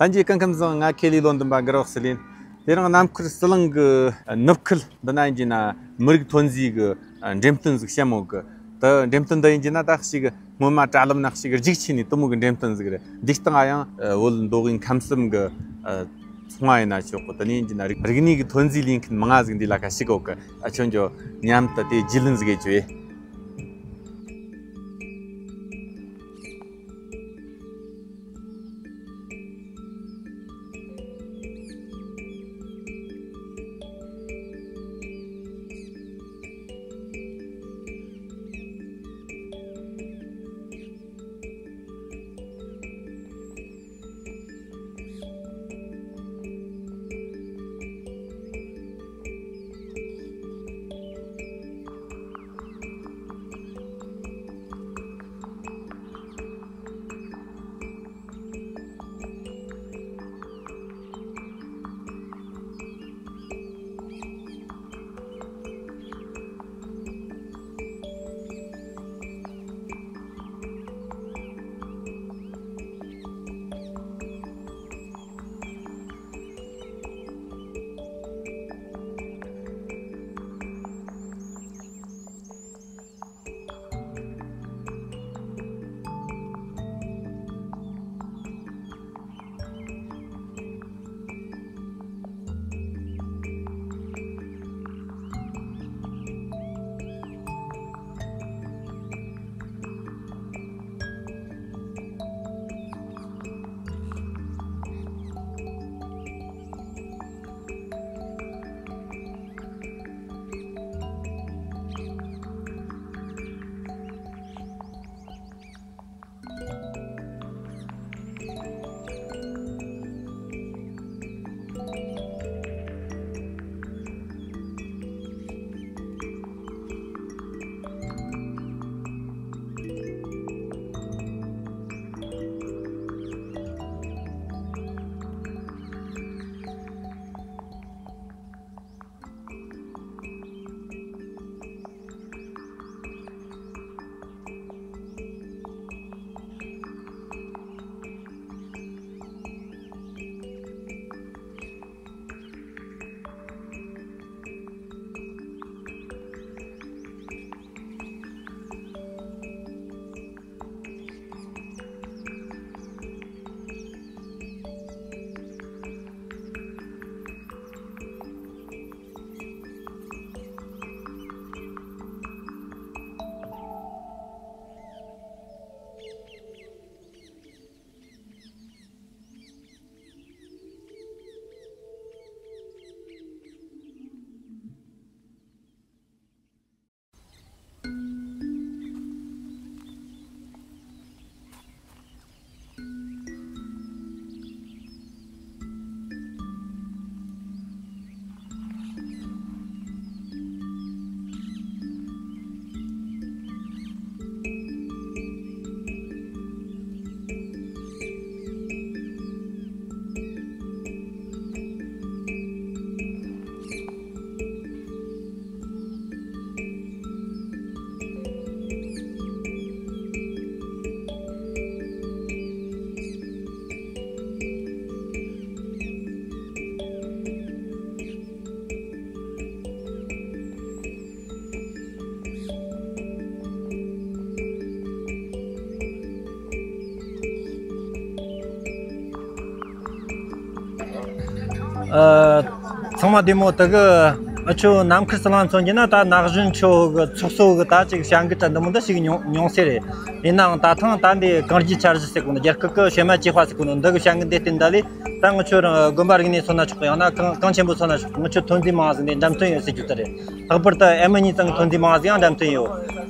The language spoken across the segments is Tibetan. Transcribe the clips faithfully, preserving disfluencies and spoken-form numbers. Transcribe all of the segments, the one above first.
ལྷན་རྒྱས་སྐུ་ཁམས་བཟང་། ང་ཁེ་ལས་བློ་འདུན་པ་གུ་རུ་བག་ཟི་ལིན། དེ་རིང་ནམ་མཁར་ཟི་ལིང་གི་ནུབ་ཁུལ་འདི་ན་ཡིན་གྱི་ན་མི་རིགས་ཐོན་རྫས་ཀྱི་འགྲེམས་སྟོན་ཟིག་བཤད་མོད་གི། ད་འགྲེམས་སྟོན་འདི་ཡིན་གྱི་ན་ད་ཞིག་སྔོན་མ་དྲ་ལམ་ན་ཞིག་རྒྱུགས་ཆེ་ནས་དུ་མོ་གི་འགྲེམས་སྟོན་ཟིག་རེད། འདི་སྟེང་ཡང་བོད་མདོ་དབུས་ཁམས་གསུམ་གི་ཚོང་བ་ཡིན་ན་ཆོག་གི། དེ་ནས་ཡིན་གྱི་ན་རིག་རིག་གནས་ཀྱི་ཐོན་རྫས་ལེན་མཁན་མང་ང་ཟིག་འདི་ལ་ཁ་ཞིག་གོ་གི། ཨ་ཁྱོད་ཚོ་མཉམ་དུ་དེ་རྒྱུས་ལོན་ཟིག་ཡེད་ཆོག་ཡེ། ཨ། ཚང་མ་བདེ་མོ། དེ་གི་ཨ་ཆོ་ནམ་མཁར་ཟི་ལིང་མཚོན་གྱི་ན་ད་ན་གཞོན་ཆོ་གི་ཚོགས་གཙོ་གི་ད་ཅིག་བྱ་འགུལ་དྲ་འདི་མོ་འདི་ཞིག་ཉུང་ཉུང་སེ་རེད། ཡིན་ནའང་ད་ཐེངས་ད་འདི་གངས་རྒྱུད་འཆར་གཞི་ཟེར་གོ་ནོ། རྒྱལ་ཁབ་ཀྱི་བྱེ་མ་བཅོས་པ་ཟེར་གོ་ནོ་འདི་གི་བྱ་འགུལ་འདི་སྟེང་ད་ལས་ད་ང་ཆོ་རང་དགོན་པ་རིག་གནས་མཚོན་ན་ཆོག་གི། ཡང་ན་གངས་གངས་ཆེན་པོ་མཚོན་ན་ཆོག་གི། ང་ཆོ་ཐོན་རྫས་མང་ཟིག་འདི་འགྲེམས་སྟོན་ཡོད་ཟེར་རྒྱུ་དེ་རེད། ལྷག་པར་དུ་ཨེ་མི་གཉིས་ཚང་གི་ཐོན་རྫས་མང་ཟིག་ཡང་འགྲེམས་སྟོན་ཡོད།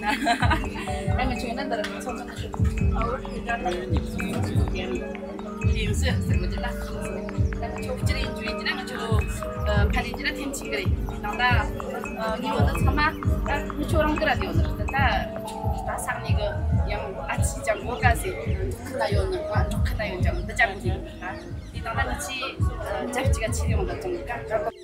ང་ཚོ་ཡིན་ན་འདིར་ཚོགས་འདུ་ཞུ། ཨ་འོ་དེ་འདྲ་ལ་ཡིན་ཟེར་ཟེར་བ་དེ་ལ། ང་ཚོ་སྤྱིར་ཡིན་རྒྱུ་ཡིན་གྱི་ན་ང་ཚོ་ཕ་ལེ་གྱི་ན་ཐེམ་ཆེན་གི་རེད། ད་ལྟ་ངེས་པར་དུ་ཚང་མ་ད་མི་ཆོ་རང་གི་ར་དེ་ཡོད་ནི་རེད། ད་ད་ས་གནས་གི་ཡང་ཨ་ཅི་ཅང་གོ་ག་ཟེར་འབྲོག་ཁུལ་ན་ཡོད་ནི་ང་འབྲོག་ཁུལ་ན་ཡོད་ཅང་འདི་ཅང་གི་ད་དེ་ད་ལྟ་ང་ཚོས་རྒྱབ་གཅིག་ག་ཆེ་ཡོང་ད་ཙང་ག